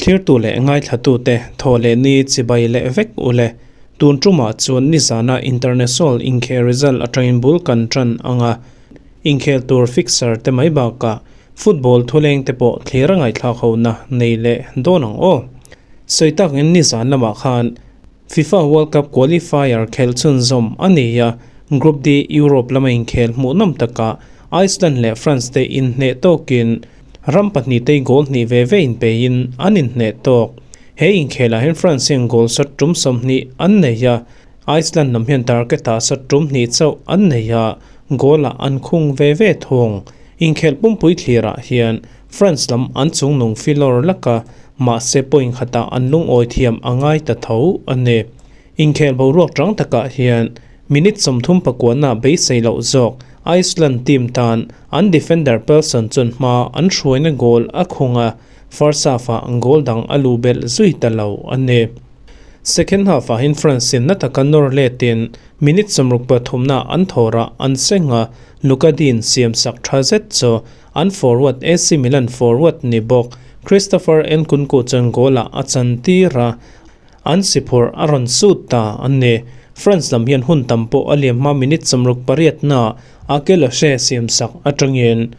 Thlirtu leh ngaithlatute thaw leh ni chibai leh vek u le. Tun tumah chuan nizana international inkhel result atangin bul kan tan ang a, inkhel tur fixer te mai bakah football thuleng te pawh thlir a ngaihthlak hona nei leh dawn ang aw. Sawi takin nizan lamah khan FIFA World Cup qualifier khelh chhunzawm a ni a, Group D Europe lama inkhel hmuhnawm takah Iceland leh France te inhneh tawkin ram pahnihte goal hnih ve ve inpeiin an inhneh tawk. He inkhelah hian France hian goal shot tum 20 an nei a, Iceland lam hian target-ah shot tum hnih chauh an nei a, goal-ah an khung ve ve thung. Inkhelh pumpui thlirah hian France lam an chungnung filawr lak a, mahse point khatah an lungawi thiam a ngai ta tho a ni. Inkhel boruak tang takah hian minute 39 na beisei loh zawk Iceland team tan an defender Palsson chuan hma an hruaina goal a khung a, first half-ah goal dang a lu belh zui ta lo a ni. Second half-ah hian France in na taka nawr letin minute 63 na an thawrah an seng a, Luka Dean siam sak tha zet chu an forward AC Milan forward ni bawk Christopher Nkunku chuan goal-ah a chan tir a, an siphurh a rawn sut ta a ni. France lam hian hun tam pawh a liam hma minute 68 na Akel Hre siam sak atangin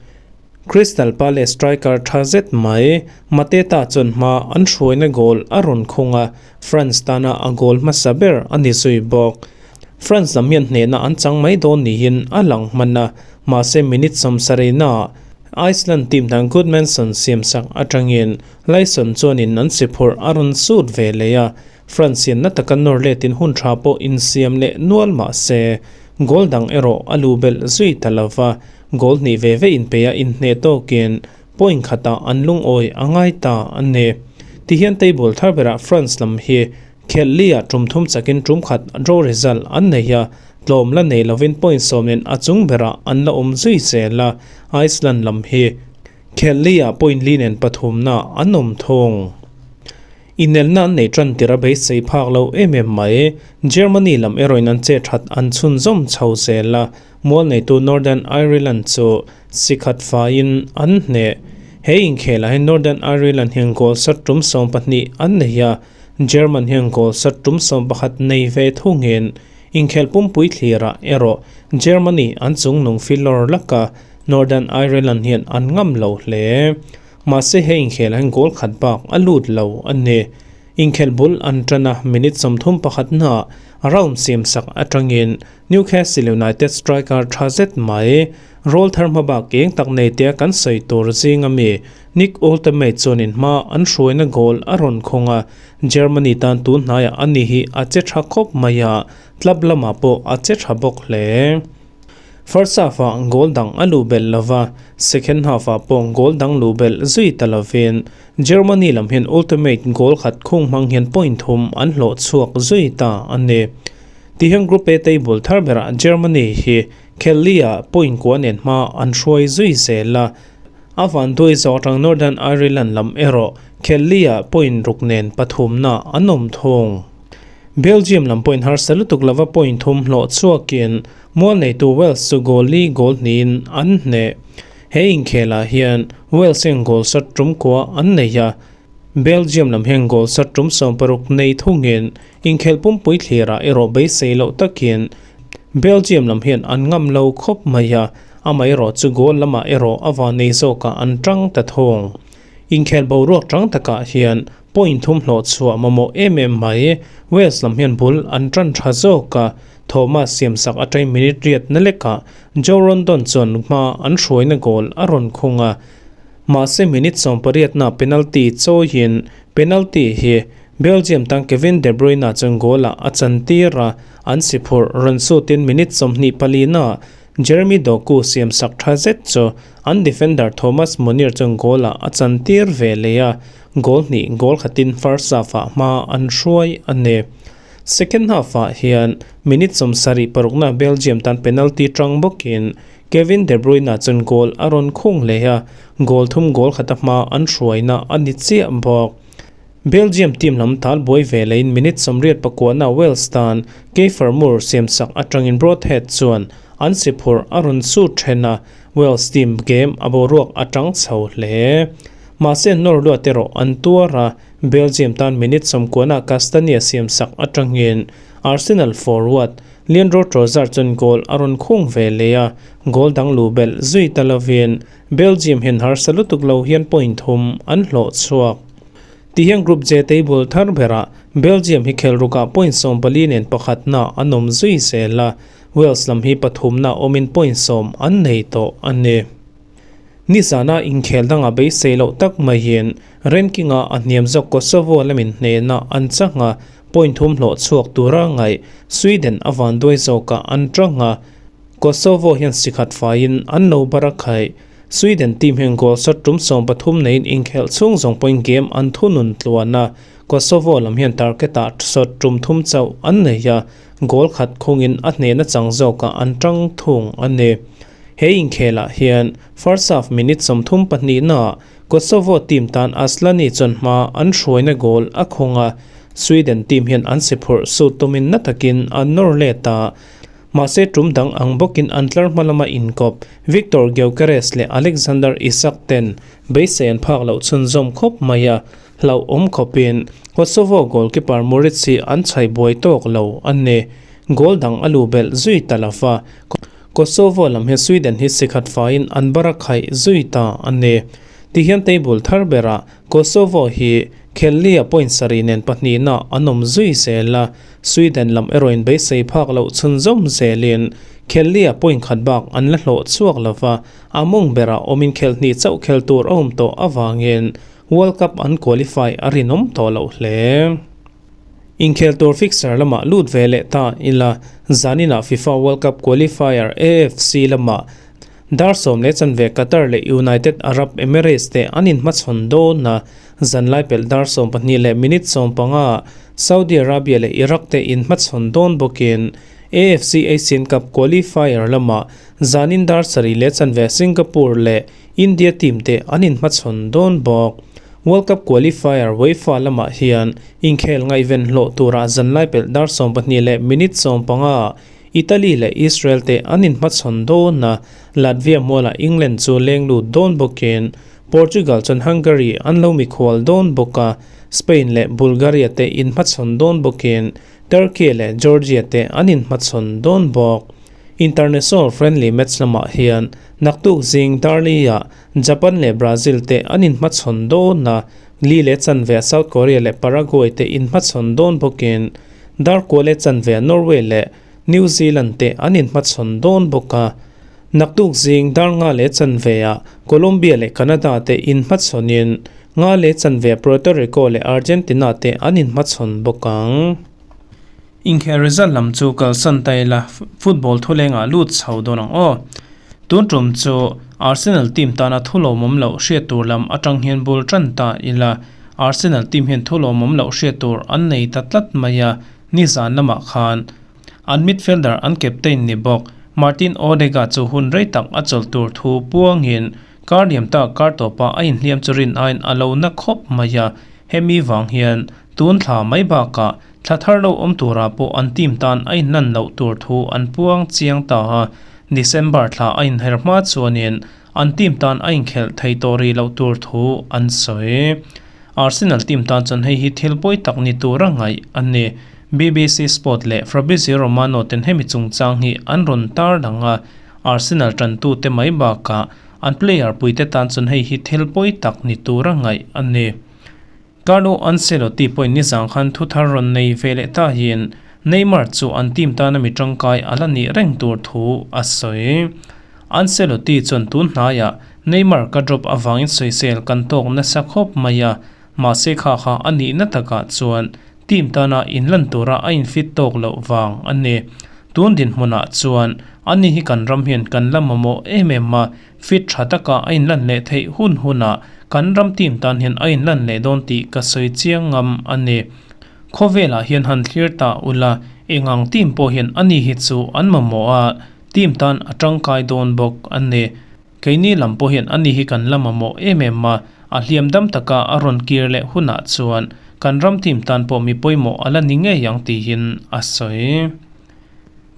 Crystal Palace striker tha zet mai Mateta chuan hma an hruaina goal a rawn khung a, France tana a goal hmasa ber a ni zui bawk. France lam hian hnehna an chang mai dawn niin a lang hman a, mahse minute 70 na Iceland team dang Gudmundsson siam sak atangin Laison chuanin an siphurh a rawn sut ve leh a, France hian na taka nawr letin hun tha pawh insiam leh nual mah se goal dang erawh a lu belh zui ta lo va, goal hnih ve ve inpeih a inhneh tawkin point khatah an lungawi a ngai ta a ni. Tihian table thar berah France lam hi khelh li ah tum thum chakin tum khat draw result an nei a, tlawm la nei lovin point 10 nen a chung berah an la awm zui zel a, Iceland lam hi khelh li ah point li nen pathumna an awm thung. Inelna an nei tan tir a beisei phak lo em em mai. Germany lam erawhin an che that an chhunzawm chho zel a, mual neitu Northern Ireland chu sikhat faiin an hneh. He inkhelah hian Northern Ireland hian goal shot tum 12 an nei a, German hian goal shot tum 11 nei ve thungin inkhel pumpui thlirah erawh Germany an chungnung filawr lak a, Northern Ireland hian an ngam lo hle. Mahse he inkhelah hian goal khat bak a lut lo a ni. Inkhel bul an tan a, minute 31 na round siam sak atangin Newcastle United striker tha zet mai roll thar hma bak eng tak nei tia kan sawi tur zing ami Nick Woltemade chuanin hma an hruaina goal a rawn khawng a, Germany tan tun hnaiah ani hi a che tha khawp mai a, club lamah pawh a che tha bawk hle. First half-ah goal dang a luh belh lova, second half-ah pawh goal dang luh belh zui ta lovin Germany lam hian Woltemade goal khat khung hmang hian point thum an hlawh chhuak zui ta a ni. Tihian Group A table thar berah Germany hi khel li-ah point kua nen hma an hruai zui zel a, a van duai zawk atang Northern Ireland lam erawh khel li-ah point ruk nen pathumna an awm thung. Belgium lam point harsa lutuk lova point thum hlawh chhuakin mual neitu Wales chu goal li goal hnihin an hneh. He inkhelah hian Wales hian goal shot tum kua an nei a, Belgium lam hian goal shot tum 60 nei thungin inkhel pumpui thlirah erawh beisei loh takin Belgium lam hian an ngam lo khawp mai a, amah erawh chu goal lamah erawh a van nei zawkah an tang ta thung. Inkhel boruak tang takah hian point thum hlawh chhuah mamawh em em mai. Wales lam hian bul an tan tha zawk a, Thomas siam sak atangin minute riat na lekah Joe Rondon chuan hma an hruaina goal a rawn khung a, mahse minute 18 na penalty chawiin penalty hi Belgium tang Kevin De Bruyne chuan goal-ah a chan tir a, an siphurh rawn sutin minute 24 na Jeremy Doku siam sak tha zet chu an defender Thomas Meunier chuan goal-ah a chan tir ve leh a, goal hnih goal khatin first half-ah hma an hruai a ni. Second half-ah hian minute 76 na Belgium tan penalty tang bawkin Kevin De Bruyne chuan goal a rawn khung leh a, goal thum goal khata hma an hruaina a ni chiah bawk. Belgium team lam tal buai ve lein minute 89 na Wales tan Kiefer Moore siam sak atangin Broadhead chuan an si phurh a rawn sut then a, Wales team game a boruak a tang chho hle. Mahse nawr luat erawh an tuar a, Belgium tan minute sawmkuana Castagna siam sak atangin Arsenal forward Leandro Trossard chuan goal a rawn khung ve leh a, goal dang luh belh zui ta lovin Belgium hian harsa lutuk lo hian point thum an hlawh chhuak. Tihian Group J table thar berah Belgium hi khel rukah point 14 nen pakhatna an awm zui zel a, Wales lam hi pathumna awmin point 10 an nei tawh a ni. Nizana inkhel dangah beisei loh tak maiin ranking-a a hniam zawk Kosovo lamin hnehna an chang a, point thum hlawh chhuak tura ngaih Sweden a vanduai zawkah an tang a, Kosovo hian sikhat faiin an lo bar a khaih. Sweden team hian goal shot tum 13 neiin inkhelh chhung zawng pawhin game an thunun tluan a, Kosovo lam hian target-ah shot tum thum chauh an nei a, goal khat khungin a hnehna chang zawkah an tang thung a ni. He inkhelah hian first half minute 32 naah Kosovo team tan Aslani chuan hma an hruaina goal a khung a, Sweden team hian an si phurh sut tumin na takin an nawr let a, mahse tum dang ang bawkin an tlar hma lama inkawp Viktor Gyökeres leh Alexander Isak ten beisei an phak loh chhunzawm khawp mai a, hlauh awm khawpin Kosovo goalkeeper Muric hi an chhai buai tawk lo a ni. Goal dang a lu belh zui ta lova, Kosovo lam hi Sweden hi sikhat faiin an bar a khaih zui ta a ni. Tihian table thar berah Kosovo hi khellia point sarih nen pahnihna an awm zui zel a, Sweden lam erawhin beisei phak loh chhunzawm zelin khellia point khat bak an la hlawh chhuak lova, a mawng berah awmin khelh hnih chauh khel tur a awm tawh avangin World Cup an qualify a rinawm tawh loh hle. Inkhel tur fixture lamah lut ve leh ta ila, zaninah FIFA World Cup qualifier AFC lamah dar 10:15 Qatar leh United Arab Emirates te an inhmachhawn dawn a, zanlai pelh dar 12:15 Saudi Arabia leh Iraq te inhmachhawn dawn bawkin AFC Asian Cup qualifier lamah zanin dar 7:15 Singapore leh India team te an inhmachhawn dawn bawk. World Cup qualifier UEFA lamah hian inkhel ngaihven hlawh turah zanlai pelh dar 12:15 Italy leh Israel te an inhmachhawn dawn a, Latvia mualah England chu leng lut dawn bawkin Portugal chuan Hungary an lo mikhual dawn bawk a, Spain leh Bulgaria te inhmachhawn dawn bawkin Turkey leh Georgia te an inhmachhawn dawn bawk. International friendly match lamah hian naktuk zing Darley-ah Japan leh Brazil te an inhmachhawn dawn a, li leh chanve South Korea leh Paraguay te inhmachhawn dawn bawkin dar kua leh chanve Norway leh New Zealand te an inhmachhawn dawn bawk a. Naktuk zing dar nga leh chanve Colombia leh Canada te inhmachhawnin nga leh chanve Puerto Rico leh Argentina te an inhmachhawn bawk ang. Inkhel result lam chu kalsan ta ila, football thulengah lut chho dawn ang aw. Tun tum chu Arsenal team tana thu lawmawm loh hriat tur lam atang hian bul tan ta ila, Arsenal team hian thu lawmawm loh hriat tur an nei ta tlat mai a, nizan lamah khan an midfielder an captain ni bawk Martin Odegaard chu hun rei tak a chawlh tur thu puangin kar liam tak kar tawpa a inhliam chu rin aiin a lo na khawp mai a, hemi vang hian tun thla mai bakah thla thar lo awm turah pawh an team tan a inlan loh tur thu an puang chiang ta a, December thla a inher hma chuanin an team tan a inkhelh thei tawh rih loh tur thu an sawi. Arsenal team tan chuan hei hi thil pawi tak ni tura ngaih a ni. BBC Sport leh Fabrizio Romano ten hemi chungchang hi an rawn tar dang a, Arsenal tantute mai bakah an player puite tan chuan hei hi thil pawi tak ni tura ngaih a ni. Carlo Ancelotti pawhin nizang khan thu thar rawn nei ve leh ta hian Neymar chu an team tana mi tangkai a la nih reng tur thu a sawi. Ancelotti chuan tun hnaiah Neymar ka drop avangin sawisel kan tawk nasa khawp mai a, mahse kha kha a nihna takah chuan team tana inlan tura a infit tawk loh vang a ni. Tun dinhmunah chuan ani hi kan ram hian kan la mamawh em em a, fit tha taka a inlan leh theih hun hunah kan ram team tan hian a inlan leh dawn tih ka sawi chiang ngam a ni. Khawvelah hian han thlir ta ula, engang team pawh hian ani hi chu an mamawh a, team tan a tangkai dawn bawk a ni. Keini lam pawh hian ani hi kan la mamawh em em a, a hliam dam taka a rawn kir leh hunah chuan kan ram team tan pawh mi pawimawh a la ni ngei ang tiin a sawi.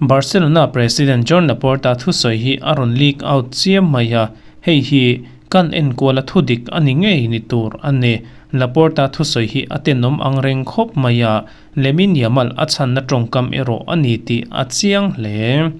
Barcelona president Joan Laporta thusawi hi a rawn leak out chiam mai a, hei hi kan enkuala thudik a ni ngei ni tur a ni. Laporta thusawi hi a tenawm ang reng khawp mai a, Lamine Yamal a chhanna tawngkam erawh a ni tih a chiang hle.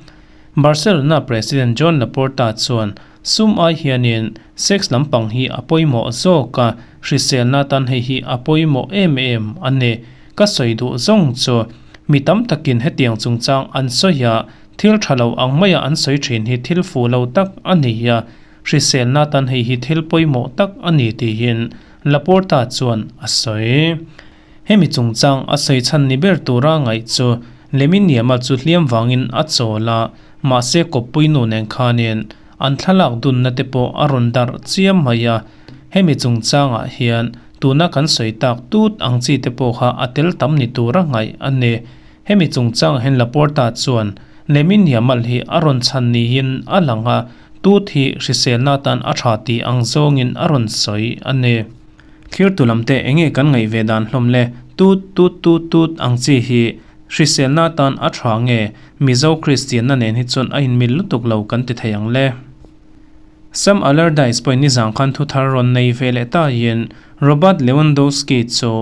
Barcelona president Joan Laporta chuan sum ai hianin sex lampang hi a pawimawh zawk a, hriselna tan hei hi a pawimawh em em a ni. Ka sawi duh zawng chu mi tam takin hetiang chungchang an sawi a, thil tha lo ang maia an sawi thin hi thil fuh lo tak a ni a, hriselna tan hei hi thil pawimawh tak a ni tiin Laporta chuan a sawi. Hemi chungchang a sawi chhan ni ber tura ngaih chu Lamine Yamal chu hliam vangin a chawl a, mahse kawppui nu nen khanin an thlalak dunna te pawh a rawn darh chiam mai a. Hemi chungchangah hian tuna kan sawi tak tut ang chi te pawh kha a tel tam ni tura ngaih a ni. Hemi chungchangah hian Laporta chuan Lamine Yamal hi a rawn chhan niin a lang a, tut hi hriselna atan a tha tih ang zawngin a rawn sawi a ni. Thirtu lam te enge kan ngaih ve dan hlawm le? Tut tut tut tut ang chi hi hriselna atan a tha nge Mizo Kristianna nen hi chuan a inmil lutuk lo kan ti thei ang le? Sam Allardyce pawhin nizang khan thu thar rawn nei ve leh tahin Robert Lewandowski chu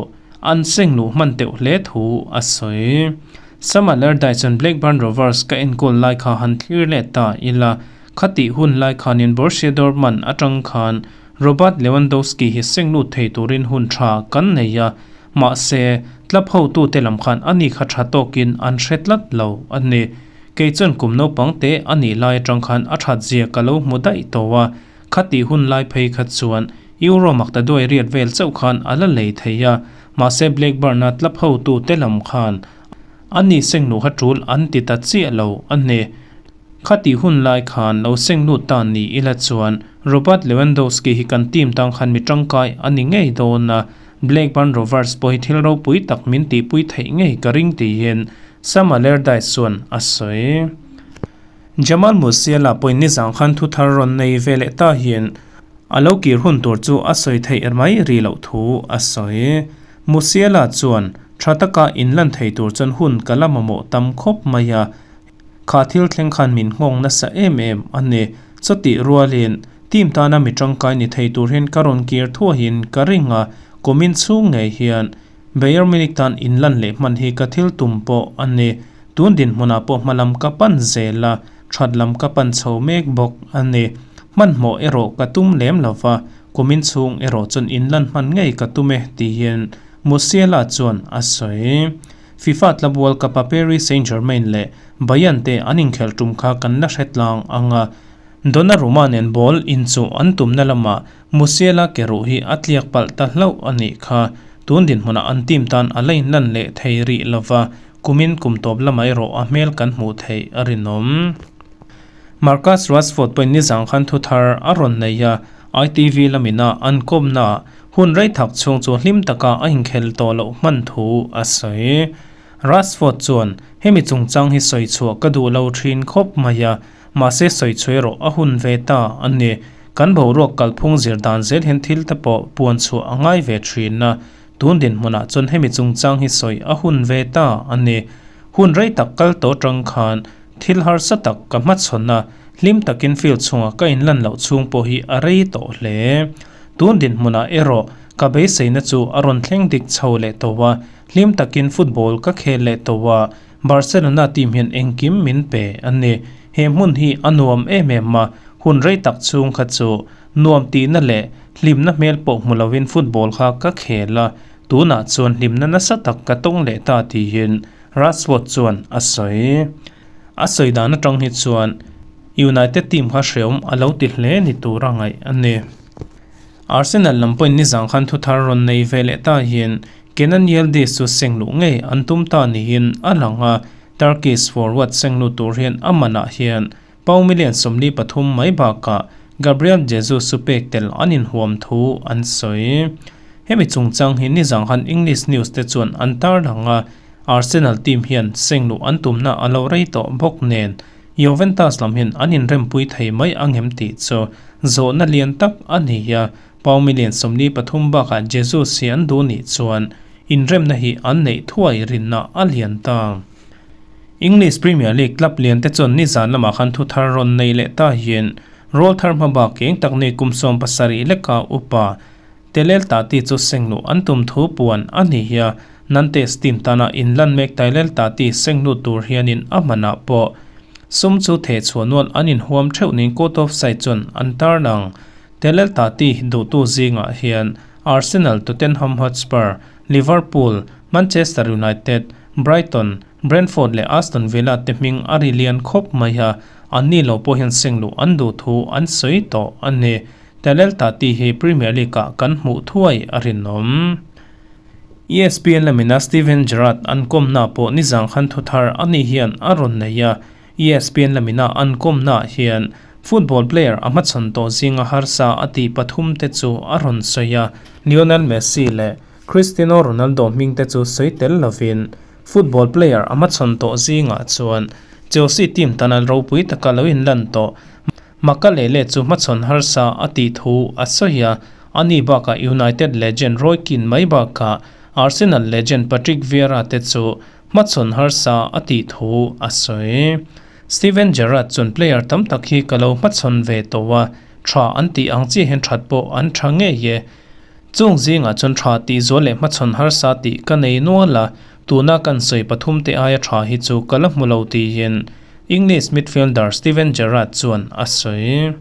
an seng luh hman teuh hle thu a sawi. Sam Allardyce chuan Blackburn Rovers ka enkawl lai kha han thlir leh ta ila, khatih hun lai khanin Borussia Dortmund atang khan Robert Lewandowski hi seng lut thei turin hun tha kan nei a, mahse, club hotute lam khan ani kha tha tawkin an hre tlat lo a ni. Kei chuan kum naupang te a nih lai atang khan a that zia ka lo hmu daih tawh a, khatih hun lai phei kha chuan Euro makta duai riat vel chauh khan a la lei thei a, mahse Blackburn-a club hotute lam khan ani seng luh kha tul an ti ta chiah lo a ni. Khatih hun lai khan lo seng lut ta ni ila chuan Robert Lewandowski hi kan team tang khan mi tangkai a ni ngei dawn a, Blackburn Rovers pawh hi thil ropui tak min tihpui theih ngei ka ring tiin Sam Allardyce chuan a sawi. Jamal Musiala pawhin nizang khan thu thar rawn nei ve leh ta hian a lo kir hun tur chu a sawi theih mai ri loh thu a sawi. Musiala chuan tha taka inlan thei tur chuan hun ka la mamawh tam khawp mai a, Kha thil thleng khan min nghawng nasa em em a ni. Chutih rualin team tana mi tangkai ni thei tur hian ka rawn kir thuahin ka ring a, kumin chhung ngei hian Bayern Munich tan inlan leh hman hi ka thil tum pawh a ni. Tun dinhmunah pawh hmalam ka pan zel a, that lam ka pan chho mek bawk a ni. Hmanhmawh erawh ka tum lem lo va, kumin chhung erawh chuan inlan hman ngei ka tum e, tiin Musiala chuan a sawi. FIFA Club World Cup-a Paris Saint-Germain leh Bayern te an inkhelh tum kha kan la hre tlang ang a. Donnarumma nen ball inchuh an tumna lamah Musiala ke ruh hi a tliak palh ta hlauh a nih kha. Tun dinhmunah an team tan a la inlan leh thei rih lova, kumin kum tawp lamah erawh a hmel kan hmuh theih a rinawm. Marcus Rashford pawhin nizang khan thu thar a rawn nei a, ITV lamina an kawmnaah Hun rei thak chhung chu hlim taka a inkhel tawh loh hman thu a sawi. Rashford chuan, Hemi chungchang hi sawi chhuah ka duh lo thin khawp mai a, mahse sawi chhuah erawh a hun ve ta a ni. Kan boruak kalphung zir dan zel hian thil te pawh puan chhuah a ngai ve thin a, tun dinhmunah chuan hemi chungchang hi sawi a hun ve ta a ni. Hun rei tak kal tawh atang khan thil harsa tak ka hmachhawn a, hlim takin field chhungah ka inlan loh chhung pawh hi a rei tawh hle. Tun dinhmunah erawh ka beiseina chu a rawn thleng dik chho leh tawh a, hlim takin football ka khel leh tawh a, Barcelona team hian engkim min pe a ni. He hmun hi a nuam em em a, hun rei tak chhung kha chu nuam tihna leh hlimna hmel pawh hmu lovin football kha ka khel a, tunah chuan hlimna nasa tak ka tawng leh ta tiin Rashford chuan a sawi. A sawi dan atang hi chuan United team kha hreawm a lo ti hle ni tura ngaih a ni. Arsenal lam pawhin nizang khan thu thar rawn nei ve leh ta hian Kenan Yildiz chu seng luh ngei an tum ta niin a lang a, Turkish forward seng lut tur hian a manah hian pau million 43 mai bakah Gabriel Jesus chu pek tel an inhuam thu an sawi. Hemi chungchang hi nizang khan English news te chuan an tarlang a, Arsenal team hian seng luh an tumna a lo rei tawh bawk nen Juventus lam hian an inrempui thei mai angem tih chu zawhna lian tak a ni a, pau million 43 bakah Jesus hi an duh nih chuan inremna hi an neih thuai rinna a lian ta. English Premier League club lian te chuan nizan lamah khan thu thar rawn nei leh ta hian rawl thar hma bak eng tak nei kum 70 leka upa Telel Tati chu sengluh an tum thu puan a ni hi a, Nantes team tana inlan mek Tailel Tati senglut tur hianin a hmanah pawh sum chu theh chhuah nual an inhuam theuh niin court of side chuan an tarlang. Telel Tati duhtu zingah hian Arsenal, Tottenham Hotspur, Liverpool, Manchester United, Brighton, Brentford leh Aston Villa te hming a ri lian khawp mai a, anni lo pawh hian sengluh an duh thu an sawi tawh a ni. Telel Tati hi Premier League-ah kan hmuh thuai a rinawm. ESPN lamina Steven Gerrard an kawmna pawh nizang khan thu thar a nih hian a rawn nei a, ESPN lamina an kawmnaah hian football player a hmachhawn tawh zinga harsa a tih pathum te chu a rawn sawi a, Lionel Messi leh Cristiano Ronaldo hming te chu sawi tel lovin football player a hmachhawn tawh zingah chuan Chelsea team tan an ropui taka lo inlan tawh Makalele chu hmachhawn harsa a tih thu a sawi a, ani bakah United legend Roy Keane mai bakah Arsenal legend Patrick Vieira te chu hmachhawn harsa a tih thu a sawi. Steven Gerrard chuan player tam tak hi ka lo hmachhawn ve tawh a, tha an tih ang chiah hian that pawh an tha ngei e. Chung zingah chuan tha tih zual leh hmachhawn harsa tih ka nei nual a, tuna kan sawi pathum te aia tha hi chu ka la hmu lo tiin English midfielder Steven Gerrard chuan a sawi.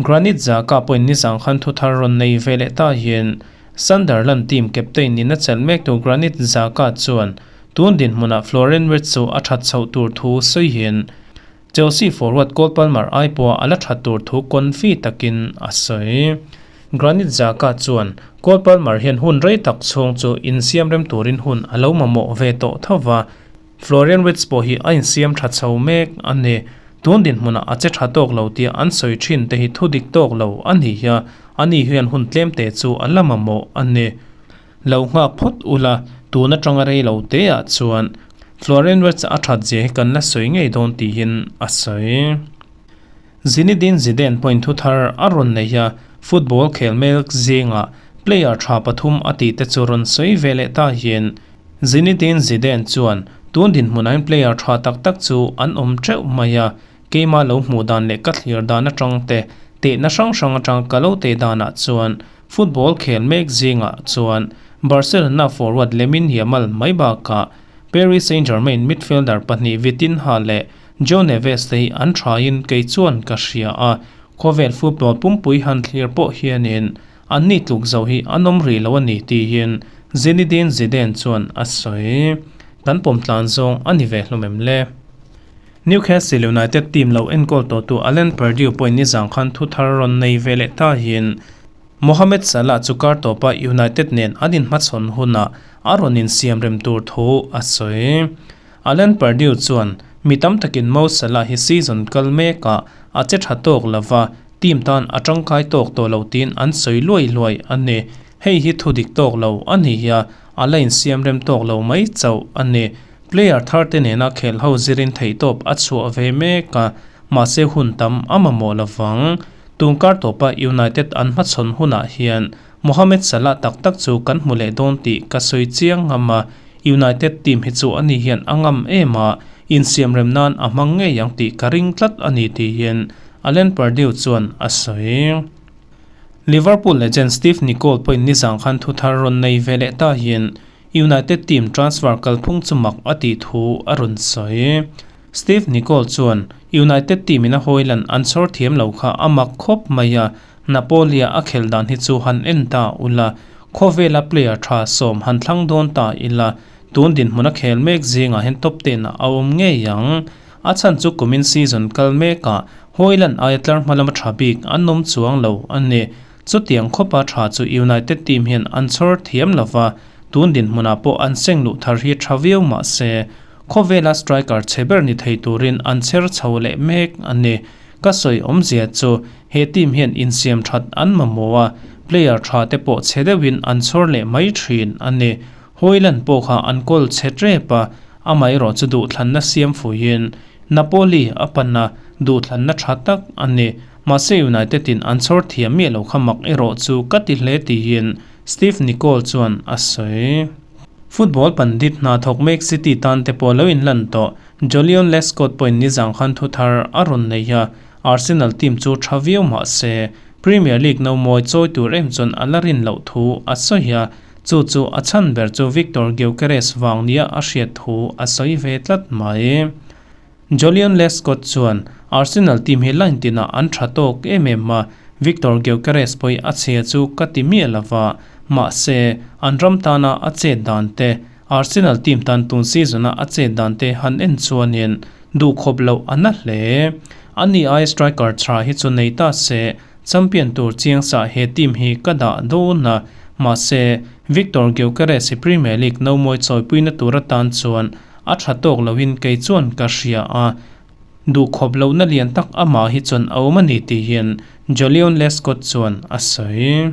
Granit Xhaka pawhin nizang khan thu thar rawn nei ve leh ta hian Sunderland team captain in a chelh mek tu Granit Xhaka chuan tun dinhmunah Florian Wirtz chu a that chhoh tur thu sawi hian Chelsea forward Cole Palmer ai pawha a la that tur thu confi takin a sawi. Granit Xhaka chuan Cole Palmer hian hun rei tak chhung chu insiam rem turin hun a lo mamawh ve tawh tho va, Florian Wirtz pawh hi a insiam tha chho mek a ni. Tun dinhmunah a che tha tawk lo tia an sawi thin te hi thu dik tawk lo a ni hi a, ani hian hun tlem te chu a la mamawh a ni. Lo nghak phawt ula, tun atanga rei lo te ah chuan Florian Wirtz a that zia hi kan la sawi ngei dawn tiin a sawi. Zinedine Zidane pawhin thu thar a rawn nei a, football khel mek zingah player tha pathum a tih te chu rawn sawi ve leh ta hian Zinedine Zidane chuan tun dinhmunain player tha tak tak chu an awm teuh mai a, keimah lo hmuh dan leh ka thlir dan atang te, tehna hrang hrang atang ka lo teh danah chuan football khel mek zingah chuan Barcelona forward Lamine Yamal mai bakah Paris Saint-Germain midfielder pahnih Vitinha leh Joe Neves te hi an thain kei chuan ka hria a, khawvel football pumpui han thlir pawh hianin an ni tluk zo hi an awm rih lo a ni tiin Zinedine Zidane chuan a sawi. Kan pawm tlan zawng a ni ve hlawm em le? Newcastle United team lo enkawl tawhtu Alan Pardew pawhin nizang khan thu thar rawn nei ve leh ta hian Mohamed Salah chu kar tawpa United nen an inhmachhawn hunah a rawn insiam rem tur thu a sawi. Alan Pardew chuan, Mi tam takin Mo Salah hi season kal mekah a che tha tawk lova, team tan a tangkai tawk tawh lo tiin an sawi luai luai a ni. Hei hi thu dik tawk lo a ni hi a, a la insiam rem tawk lo mai chauh a ni. Player thar te nena khel ho zirin theihtawp a chhuah ve mek a, mahse hun tam a mamawh lovang. Tun kar tawpa United an hmachhawn hunah hian Mohamed Salah tak tak chu kan hmu leh dawn tih ka sawi chiang ngam a, United team hi chu ani hian a ngam em a, insiamrem nan a hmang ngei ang tih ka ring tlat a ni tiin Alan Pardew chuan a sawi. Liverpool legend Steve Nicol pawhin nizang khan thu thar rawn nei ve leh ta hian United team transfer kalphung chu mak a tih thu a rawn sawi. Steve Nicol chuan United team in a hawilan an chhawr thiam lo kha a mak khawp mai a, Napoli-a a khelh dan hi chu han en ta ula, khawvela player tha sawm han thlang dawn ta ila, tun dinhmun a khel mek zingah hian top ten ah a awm ngei ang. A chhan chu kumin season kal mekah Hojlund aia tlar hma lama tha bik an awm chuang lo a ni. Chutiang khawpa tha chu United team hian an chhawr thiam lova, tun dinhmunah pawh an seng luh thar hi tha viau mah se, khawvela striker chhe ber ni thei turin an chher chho leh mek a ni. Ka sawi awmzia chu he team hian insiam that an mamawh a, player tha te pawh chhe deuhin an chhawr leh mai thin a ni. Hojlund pawh kha an kawl chhe tep a, amaherawh chu duhthlanna siam fuiin Napoli a pan a, duhthlanna tha tak a ni. Mahse United in an chhawr thiam miah lo kha mak erawh chu ka ti hle tiin Steve Nicol chuan a sawi. Football pandit hna thawk mek City tan te pawh lo inlan tawh. Joleon Lescott pawhin nizan khan thu thar a rawn nei a, Arsenal team chu tha viau mah se Premier League no mawi chawi tur em chuan a la rin loh thu a sawi a, chu chu a chhan ber chu Viktor Gyokeres vang nia a hriat thu a sawi ve tlat mai. Joleon Lescott chuan Arsenal team hi line tinah an tha tawk em em a, Viktor Gyokeres pawhi a chhia chu ka ti miah lova, mahse an ram tana a chet dan te, Arsenal team tan tun season-a a chet dan te han en chuanin duhkhawp loh a na hle. Ani ai striker tha hi chu nei ta se, champion tur chiang sa he team hi ka dah dawn a, mahse Viktor Gyokeres hi Premier League no mawi chawipuina tur atan chuan a tha tawk loin kei chuan ka hria a, duhkhawp lohna lian tak amah hi chuan a awm a ni tiin Joleon Lescott chuan a sawi.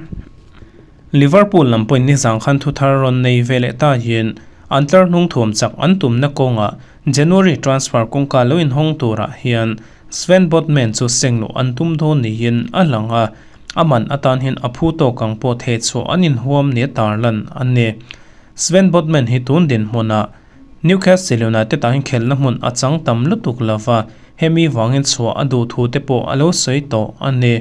Liverpool lam pawhin nizan khan thu thar rawn nei ve leh ta hian an tlar hnung thuam chak an tumna kawngah January transfer kawngka lo inhawng turah hian Sven Botman chu sengluh an tum dawn niin a lang a, a man atan hian a phu tawk ang pawh thehchhuah an inhuam nia tarlan a ni. Sven Botman hi tun dinhmunah Newcastle United ah hian khelhna hmun a chang tam lutuk lova, hemi vangin chhuah a duh thu te pawh a lo sawi tawh a ni.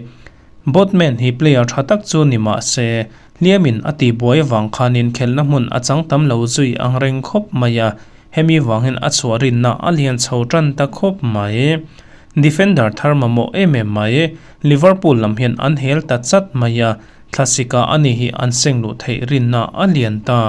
Botman hi player tha tak chu ni mah se, hliamin a tihbuai avang khanin khelhna hmun a chang tam lo zui ang reng khawp mai a, hemi vangin a chhuah rinna a lian chho tan ta khawp mai. Defender thar mamawh em em mai, Liverpool lam hian an hel ta chat mai a, thlasika ani hi an seng luh theih rinna a lian ta.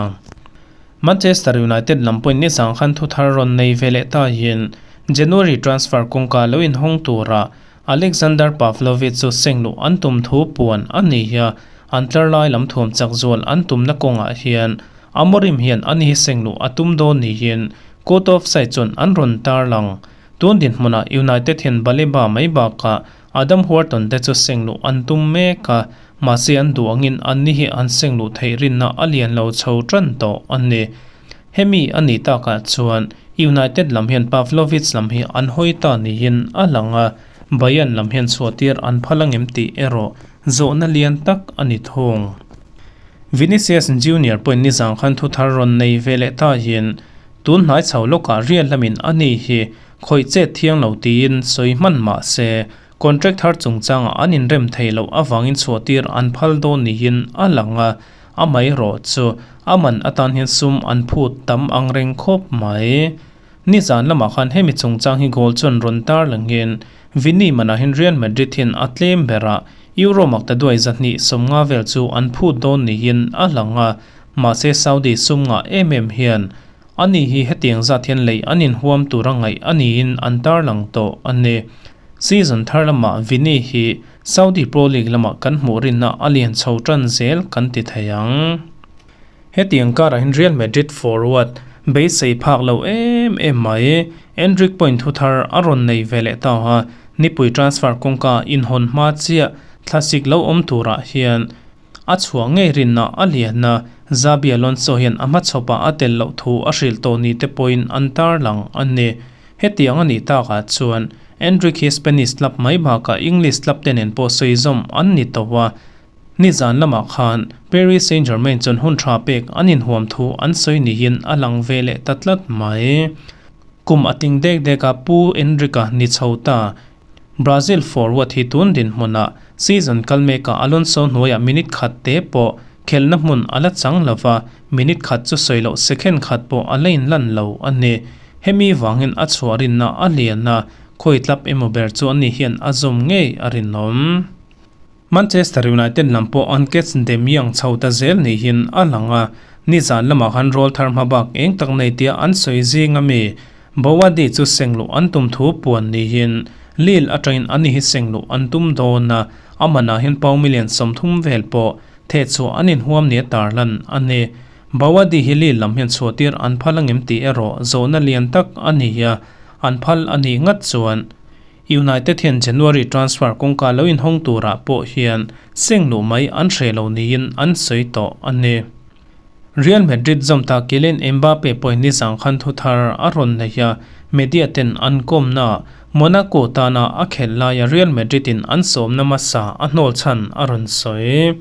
Manchester United lam pawhin nizan khan thu thar rawn nei ve leh ta hian January transfer kawngka lo inhawng tura Alexander Pavlovich chu sengluh an tum thu puan a ni hi a, an tlar lai lam thuam chak zual an tumna kawngah hian Amorim hian ani hi sengluh a tum dawn niin court of side chuan an rawn tarlang. Tun dinhmunah United hian Baleba mai bakah Adam Wharton te chu sengluh an tum mek a, mahse an duh angin anni hi an sengluh theih rinna a lian lo chho tan tawh a ni. Hemi a nih takah chuan United lam hian Pavlovic lam hi an hawi ta niin a lang a, Bayern lam hian chhuahtir an phal angem tih erawh zawhna lian tak a ni thung. Vinicius Junior pawhin nizan khan thu thar rawn nei ve leh ta hian tun hnai chho lawkah Real lamin a ni hi khawih chet thiang lo tiin sawi hman mah se contract thar chungchangah an inrem thei loh avangin chhuahtir an phal dawn niin a lang a, Amaherawh chu a man atan hian sum an phut tam ang reng khawp mai. Nizan lamah khan hemi chungchang hi goal chuan rawn tar langin Vini manah hian Real Madrid hian a tlem berah Euro makta duai 250 vel chu an phut dawn niin a lang a, mahse Saudi sum ngah em em hian ani hi hetiang zat hian lei an inhuam tura ngaih a niin an tarlang tawh a ni. Season thar lamah Vini hi Saudi Pro League lamah kan hmuh rinna a lian chho tan zel kan ti thei ang. Hetiang karah hian Real Madrid forward beisei phak lo em em mai Endrick point thu thar a rawn nei ve leh ta a, nipui transfer kawngka inhawn hma chiah thlasik lo awm turah hian a chhuah ngei rinna a lian a, Xabi Alonso hian a hmachhawpah a tel loh thu a hrilh tawh ni te pawhin an tarlang a ni. Hetiang a nih takah chuan Endrick hi Spanish club mai bakah English club te nen pawh sawi zawm an ni tawh a, nizan lamah khan Paris Saint-Germain chuan hun tha pek an inhuam thu an sawi niin a lang ve leh ta tlat mai. Kum a ting dek dek a Pu Endrick-a ni chho ta. Brazil forward hi tun dinhmunah season kal mekah Alonso hnuaiah minute khat te pawh khelhna hmun a la chang lo va, minute khat chu sawi loh second khat pawh a la inlan lo a ni. Hemi vangin a chhuah rinna a lian a, khawi tlap emaw ber chu ani hian a zawm ngei a rinawm. Manchester United lam pawh an catch dem iang chho ta zel niin a lang a, nizan lamah khan rawl thar hma bak eng tak nei tia an sawi zing ami Bouaddi chu sengluh an tum thu puan niin Lille atangin ani hi sengluh an tum dawn a, a manah hian pau million 30 vel pawh thehchhuah an inhuam nia tarlan a ni. Bouaddi hi Lille lam hian chhuahtir an phal angem tih erawh zawhna lian tak a ni a, an phal a nih ngat chuan United hian January transfer kawngka lo inhawng turah pawh hian sengluh mai an hreh lo niin an sawi tawh a ni. Real Madrid zawm ta Kylian Mbappe pawhin nizan khan thu thar a rawn nei a, media ten an kawmna Monaco tana a khelh laia Real Madrid in an sawmna hmasa a hnawl chhan a rawn sawi.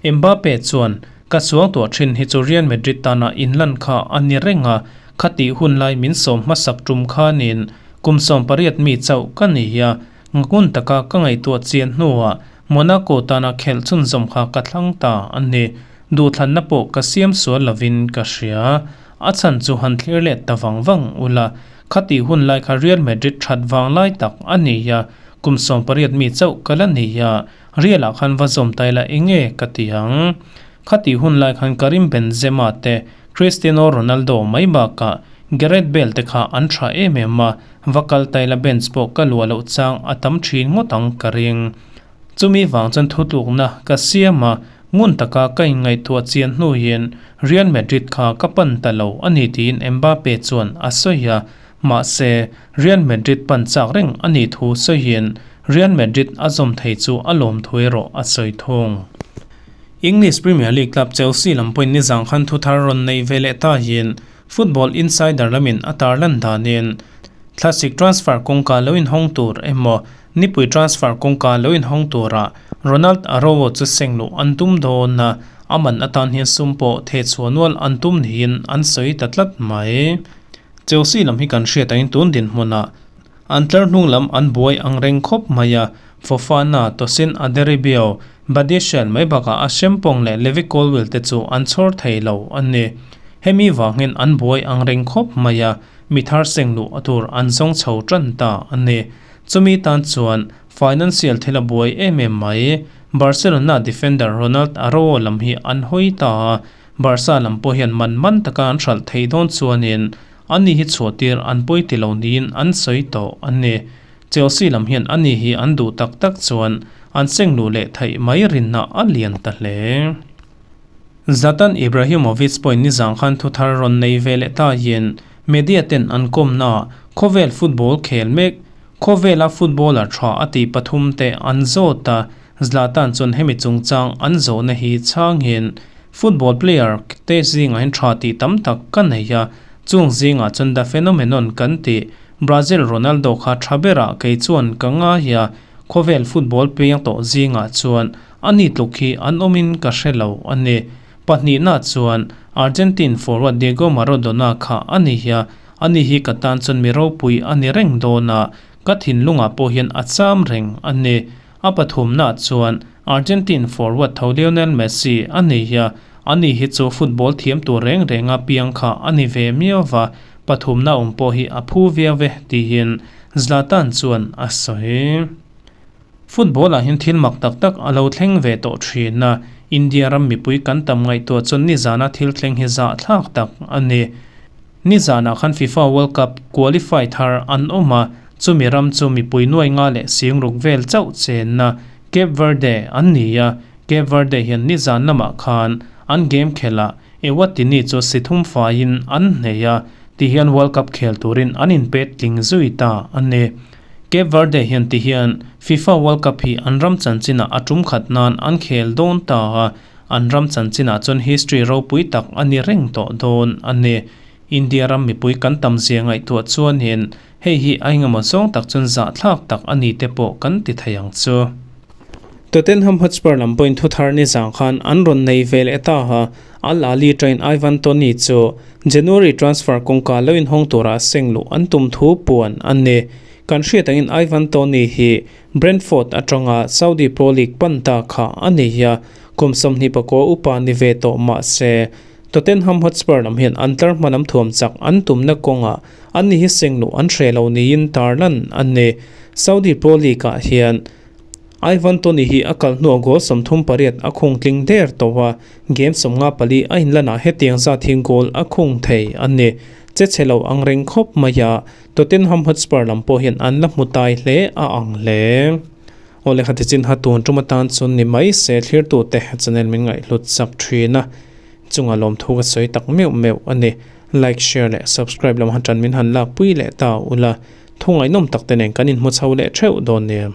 Mbappe chuan, Ka suang tuah thin hi chu Real Madrid tana inlan kha a ni reng a, Khatih hun lai min sawm hmasak tum khanin kum 18 mi chauh ka ni a, ngun taka ka ngaihtuah chian hnuah Monaco tana khelh chhunzawm kha ka thlang ta a ni. Duhthlanna pawh ka siam sual lovin ka hria. A chhan chu han thlir let ta vang vang ula, khatih hun lai kha Real Madrid that vang lai tak a ni a, kum 18 mi chauh ka la ni a, Real ah khan va zawm ta ila enge ka ti ang? Khatih hun lai khan Karim Benzema te, Cristiano Ronaldo mai bakah Gareth Bale te kha an tha em em a, va kal ta ila bench pawh ka luah loh chang a tam thin ngawt ang ka ring. Chumi vang chuan thutlukna ka siam a, ngun taka ka inngaihtuah chian hnuin Real Madrid kha ka pan ta lo a ni tiin Mbappe chuan a sawi a, mahse Real Madrid pan chak reng a nih thu sawiin Real Madrid a zawm thei chu a lawm thu erawh a sawi thung. English Premier League club Chelsea lam pawhin nizang khan thuthar rawn nei ve leh ta hian Football Insider lamin a tarlan danin thlasik transfer kawngka lo inhawng tur emaw nipui transfer kawngka lo inhawng tura Ronald Araujo chu seng luh an tum dawn a, a man atan hian sum pawh thehchhuah nual an tum niin an sawi ta tlat mai. Chelsea lam hi kan hriat angin tun dinhmunah an tlar hnung lam an buai ang reng khawp mai a, Fofana, Tosin Adarabioyo, Badiashile mai bakah a Sempong leh Levi Colwill te chu an chhawr thei lo a ni. Hemi vangin an buai ang reng khawp mai a, mi thar seng luh a tur an zawng chho tan ta a ni. Chumi tan chuan financial thil a buai em em mai. Barcelona defender Ronald Araujo lam hi an hawi ta a, Barca lam pawh hian man man taka an hralh theih dawn chuanin ani hi chhuahtir an pawi ti lo niin an sawi tawh a ni. Chelsea lam hian ani hi an duh tak tak chuan an seng luh leh theih mai rinna a lian ta hle. Zlatan Ibrahimovic pawhin nizang khan thuthar rawn nei ve leh ta hian media ten an kawmna khawvel football khel mek khawvela footballer tha a tih pathum te an zawt a, Zlatan chuan hemi chungchang an zawhna hi chhangin football player te zingah hian tha tih tam tak ka nei a, chung zingah chuan the phenomenon kan tih Brazil Ronaldo kha tha berah kei chuan ka ngai a, khawvel football piang tawh zingah chuan a ni tluk hi an awmin ka hre lo a ni. Pahnihna chuan Argentine forward Diego Maradona kha a ni hi a, ani hi ka tan chuan mi ropui a ni reng dawn a, ka thinlungah pawh hian a cham reng a ni. A pathumna chuan Argentine forward tho Lionel Messi a ni hi a, ani hi chu football thiam tur reng renga piang kha a ni ve miau va, pathumna awm pawh hi a phu viau e tiin Zlatan chuan a sawi. Football ah hian thil mak tak tak a lo thleng ve tawh thin a, India ram mipui kan tam ngaihtuah chuan nizana thil thleng hi zahthlak tak a ni. Nizanah khan FIFA World Cup qualify thar an awm a, Chumi ram chu mipui nuai nga leh singruk vel chauh chenna Cape Verde an ni a, Cape Verde hian nizan lamah khan an game khelh ah Ewatini chu si thum faiin an hnei a, tihian World Cup khel turin an inpet tling zui ta a ni. Cape Verde hian tihian FIFA World Cup hi an ram chanchinah a tum khat nan an khel dawn ta a, an ram chanchinah chuan history ropui tak a ni reng tawh dawn a ni. India ram mipui kan tam zia ngaihtuah chuanin Hei hi a engemaw zawng tak chuan zahthlak tak a ni te pawh kan ti thei ang chu. Tottenham Hotspur lam pawhin thuthar ni zang khan an rawn nei ve leh ta a, Al Ahly train Ivan Toney chu January transfer kawngka lo inhawng tura seng luh an tum thu puan a ni. Kan hriat angin Ivan Toney hi Brentford atanga Saudi Pro League pan ta kha a ni a, kum 29 upa ni ve tawh mah se Tottenham Hotspur lam hian an tlar hma lam thuam chak an tumna kawngah an ni hi sengluh an hreh lo niin tarlan an ni. Saudi Pro League-ah hian Ivan Toney hi a kal hnuah goal 38 a khung tling der tawh a, game 54 a inlanah hetiang zat hi goal a khung thei a ni. Che chhe lo ang reng khawp mai a, Tottenham Hotspur lam pawh hian an la hmu tai hle a ang hle. Aw lehkha tichin ha tun tum atan chuan ni mai se thlirtute channel min ngaihhlut chak thin a, chunga lawmthu ka sawi tak meuh meuh a ni. Like, share leh subscribe lam han tan min han lakpui leh ta ula, thu ngaihnawm tak te nen kan inhmu chho leh theuh dawn nia.